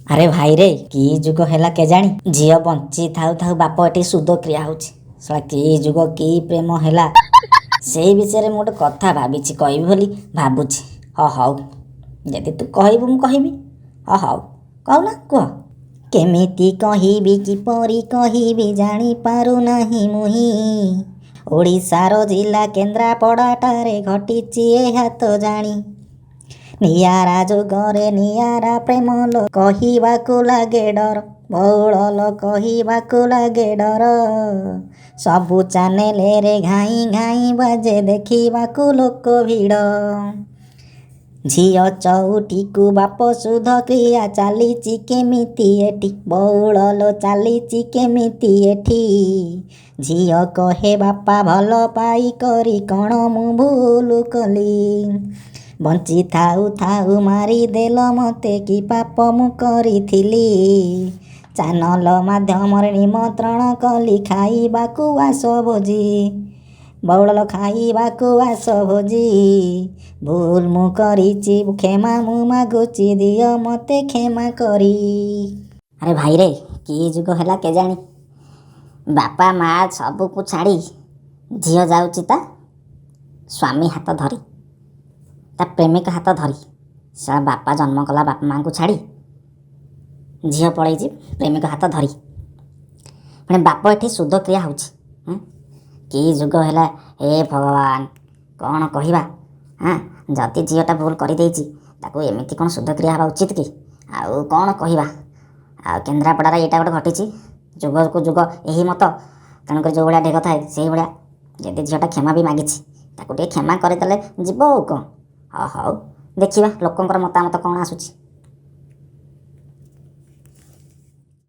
ଆରେ ଭାଇରେ, କି ଯୁଗ ହେଲା କେଜାଣି? ଝିଅ ବଞ୍ଚି ଥାଉ ଥାଉ ବାପ ଏଠି ସୁଦ କ୍ରିୟା ହେଉଛି। ଶଳା, କି ଯୁଗ, କି ପ୍ରେମ ହେଲା? ସେଇ ବିଷୟରେ ମୁଁ ଗୋଟେ କଥା ଭାବିଛି, କହିବି ବୋଲି ଭାବୁଛି। ହଁ ହଉ, ଯଦି ତୁ କହିବୁ ମୁଁ କହିବି। ହଁ ହଉ, କହୁନା, କୁହ। କେମିତି କହିବି, କିପରି କହିବି, ଜାଣିପାରୁନାହିଁ ମୁହିଁ। ଓଡ଼ିଶାର ଜିଲ୍ଲା କେନ୍ଦ୍ରାପଡ଼ାଟାରେ ଘଟିଛି ଏହା ତ ଜାଣି। ନିଆରା ଯୁଗରେ ନିଆରା ପ୍ରେମ ଲୋ, କହିବାକୁ ଲାଗେ ଡର। ବଉଳ ଲୋ, କହିବାକୁ ଲାଗେ ଡର। ସବୁ ଚ୍ୟାନେଲରେ ଘାଇଁ ଘାଇଁ ବାଜେ, ଦେଖିବାକୁ ଲୋକ ଭିଡ଼। ଝିଅ ଚଉଠିକୁ ବାପ ସୁଧ କ୍ରିୟା ଚାଲିଛି କେମିତି ଏଠି? ବଉଳ ଲୋ, ଚାଲିଛି କେମିତି ଏଠି? ଝିଅ କହେ ବାପା ଭଲ ପାଇ କରି କ'ଣ ମୁଁ ଭୁଲ କଲି? ବଞ୍ଚି ଥାଉ ଥାଉ ମାରିଦେଲ ମତେ, କି ପାପ ମୁଁ କରିଥିଲି? ଚ୍ୟାନେଲ ମାଧ୍ୟମରେ ନିମନ୍ତ୍ରଣ କଲି, ଖାଇବାକୁ ଆସ ଭୋଜି। ବଉଳ, ଖାଇବାକୁ ଆସ ଭୋଜି। ଭୁଲ ମୁଁ କରିଛି, କ୍ଷମା ମୁଁ ମାଗୁଛି, ଦିଅ ମତେ କ୍ଷମା କରି। ଆରେ ଭାଇରେ, କି ଯୁଗ ହେଲା କେଜାଣି? ବାପା ମା ସବୁକୁ ଛାଡ଼ି ଝିଅ ଯାଉଛି ତା ସ୍ୱାମୀ ହାତ ଧରି, ତା ପ୍ରେମିକ ହାତ ଧରି। ସେ ବାପା ଜନ୍ମ କଲା ବାପା ମାଆଙ୍କୁ ଛାଡ଼ି ଝିଅ ପଳେଇଛି ପ୍ରେମିକ ହାତ ଧରି। ପୁଣି ବାପ ଏଠି ସୁଧ କ୍ରିୟା ହେଉଛି। କି ଯୁଗ ହେଲା ହେ ଭଗବାନ! କ'ଣ କହିବା? ହଁ, ଯଦି ଝିଅଟା ଭୁଲ କରିଦେଇଛି, ତାକୁ ଏମିତି କ'ଣ ସୁଧ କ୍ରିୟା ହେବା ଉଚିତ କି? ଆଉ କ'ଣ କହିବା? ଆଉ କେନ୍ଦ୍ରାପଡ଼ାରେ ଏଇଟା ଗୋଟେ ଘଟିଛି। ଯୁଗକୁ ଯୁଗ ଏହି ମତ, ତେଣୁକରି ଯେଉଁ ଭଳିଆ ଢେଗ ଥାଏ ସେଇଭଳିଆ। ଯଦି ଝିଅଟା କ୍ଷମା ବି ମାଗିଛି, ତାକୁ ଟିକେ କ୍ଷମା କରିଦେଲେ ଯିବ ଆଉ କ'ଣ। ହଉ, ଦେଖିବା ଲୋକଙ୍କର ମତାମତ କ'ଣ ଆସୁଛି।